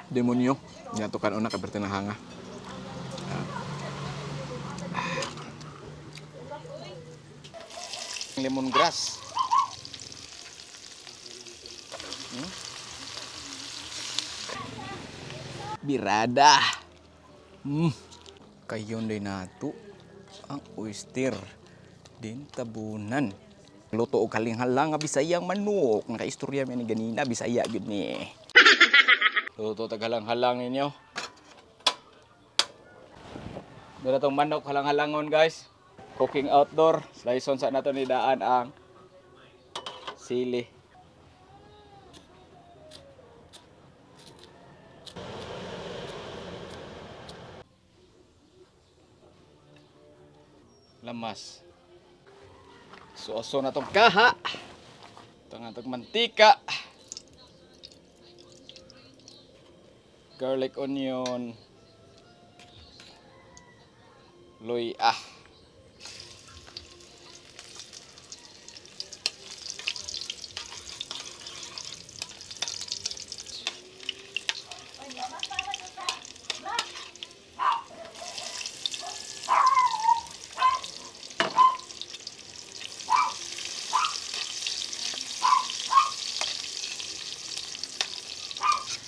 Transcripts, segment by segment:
Demonyo. Nga to kanon na kaberte na hanga. Lemongrass. Birada. Kayon din nato ang oyster din tabunan. Luto og kalinghalang nga Bisayang manok. Nakaistorya mi ni ganina, Bisaya gyud ni. Luto tag halang-halang ninyo. Dara tong manok halang-halangon, guys. Cooking outdoor. Slice on sa nato ni daan ang sili. Lamas. Suoso na tong kaha. Ito nga tong mantika. Garlic, onion. Luya.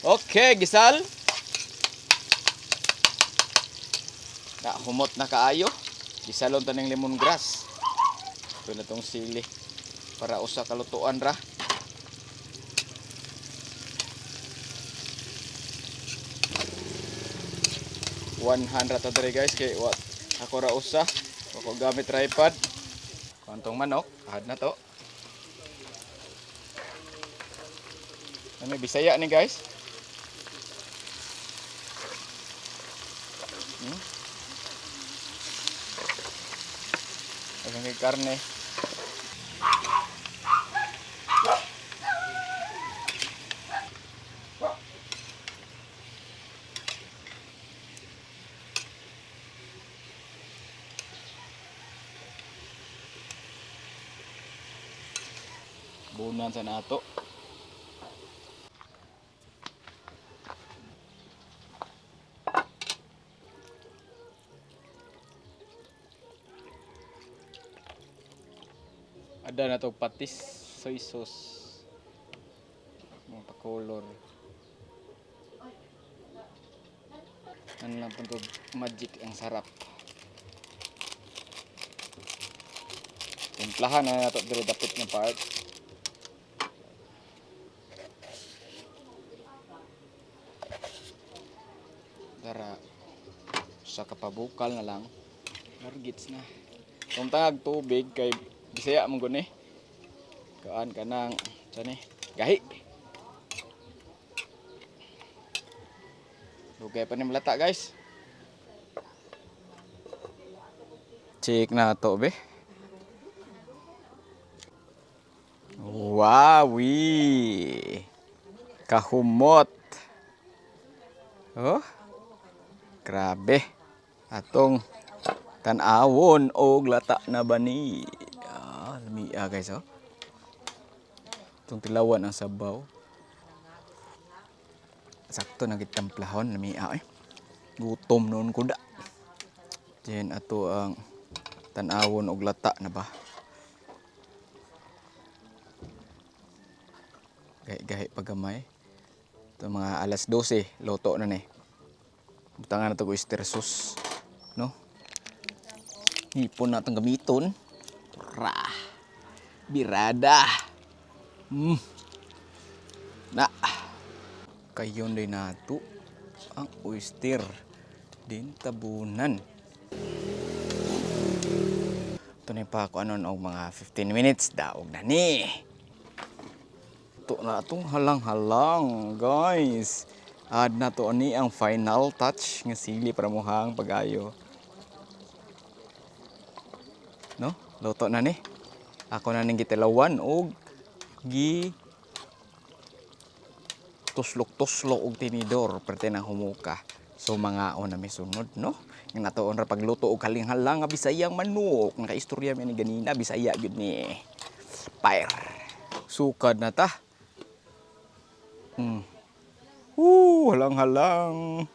Okay, gisal. Na humot na kaayo. Gisalon ta ning lemongrass. Ito na tong sili para usa ka lutuan ra. 100 ta diri, guys, kay what ako ra usa. Ako gamit tripod. Kantong manok, ahad na to. Ano Bisaya ni, guys? Daghang kay karne. Bunan sa nato. Ada na to patis, soy sauce. Mga pa-color. Ano lang po to, magic ang sarap. Timplahan na nato diri dapit nga part. Dara sa kapabukal na lang. Margits na. Kung tangag tubig kay Bisaya mo guni. Kaan ka nang sani gahi. Dugay pa ni malata, guys. Check na to be. Wowie. Kahumot. Oh. Grabe. Atong tan-awon og lata na bani. Ah, lamia, guys, oh. Itong tilawan ang sabaw. Sakto na gitamplahon, lamia eh. Gutom noon ko da. Then ato ang tan-awon og lata na ba. Gahi-gahi pagamay. Ito mga alas 12, luto na ni. Butangan na ito oyster sauce. No? Hipon na itong gamiton. Ra. Birada. Na. Kayon din nato ang oyster din tabunan. Ito na pa ako ano og mga 15 minutes daog na ni. Ito na itong halang-halang, guys. Add na to ni ang final touch nga sili para muhang pagayo. No? Luto na ni. Ako na ning gitilawan og gi tuslok-tuslok og tinidor perte na humuka. So mga na may sunod, no? Nga natuon ra pagluto og kalinghalang nga Bisayang manok. Nakaistorya mi ni ganina, Bisaya gyud ni. Fire. Sukad na ta. Woo, halang-halang.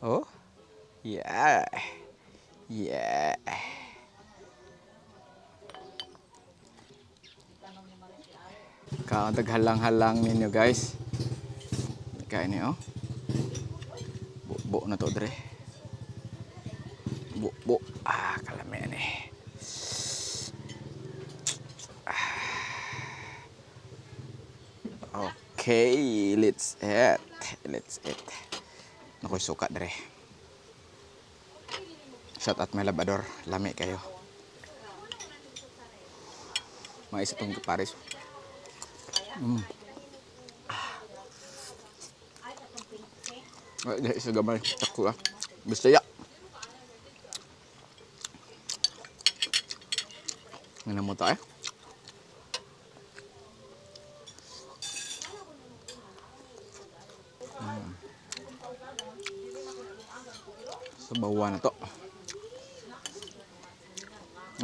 Oh. Yeah. Yeah. Kaon halang-halang ninyo, guys. Kain niyo. Bubo na to dre. Bubo. Ah, kalami ni. Ah. Okay, let's eat. Let's eat. Nakoy suka dre. Shout out my labador. Lami kayo. Mga isa tong Paris. Ay, dahil sa gamay. Sakto ah. Bisaya. Nga mo tayo. Sa bawa na to.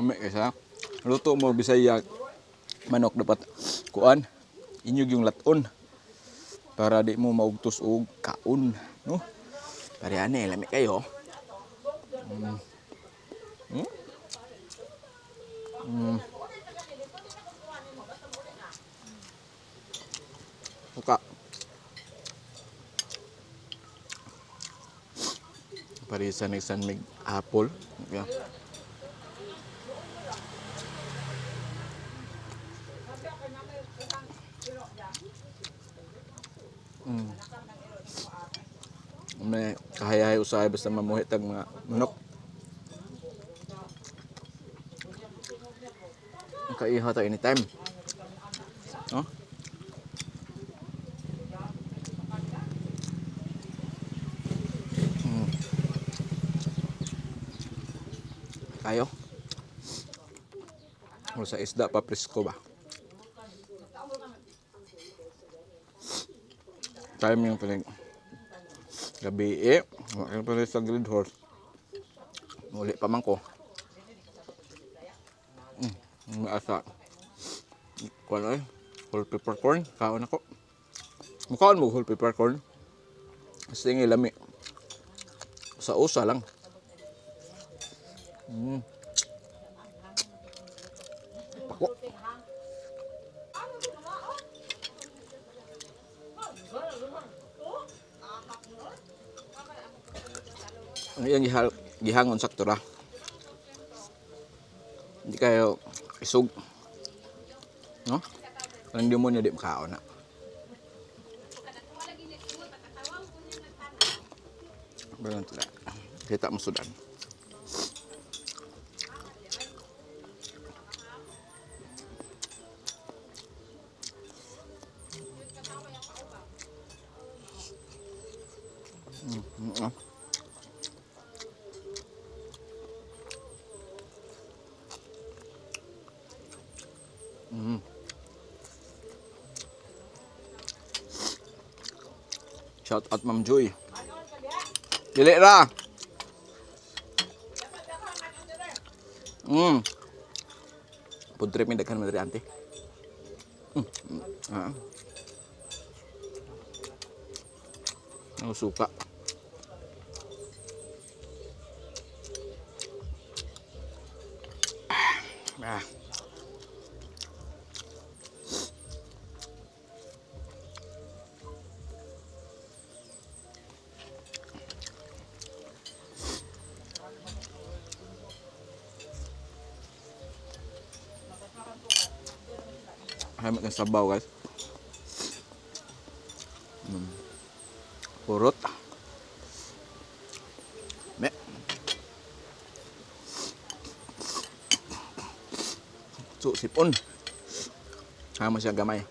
Ami kaysa. Luto mo Bisaya manok dapat kuan inyog yung laton para di mo maugtos og kaon, no? Pare ani lami kayo. Suka. Parisa ni San Mig apple. Yeah. May kahayahay usahay basta mamuhi tag mga manok. Kaiha ta anytime. No? Kayo? O sa isda pa presko ba? Time yung pinig. Gabi eh. Wala pa rin sa Green Horse. Muli pa man ko. Maasa. Kuan ay. Whole peppercorn. Kaon ako. Mukhaan mo whole peppercorn. Kasi nga lami. Sa usa lang. Pako. Ang iyang gihangon sakto ra. Hindi kayo isog. No? Ang demonyo di makaon na. Balang tula. Kita mo sudan. Ah. Shout out Ma'am Joy. Dili ra. Food trip mi daghan man diri ante. Ah. Ang suka. Ah. Ay, ng sabaw, guys. Purot. Me. So, sipon. Hama siya gamay.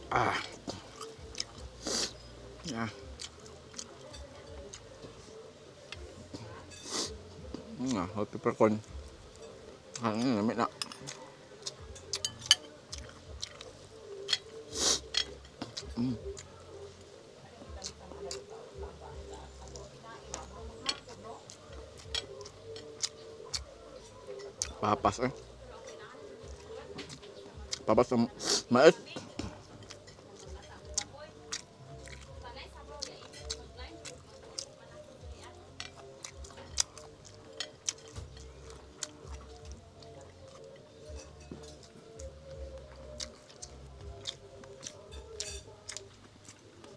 Ah. Ah. Hot peppercorn. Ah, lamig na. Papas eh. Papas ang mais.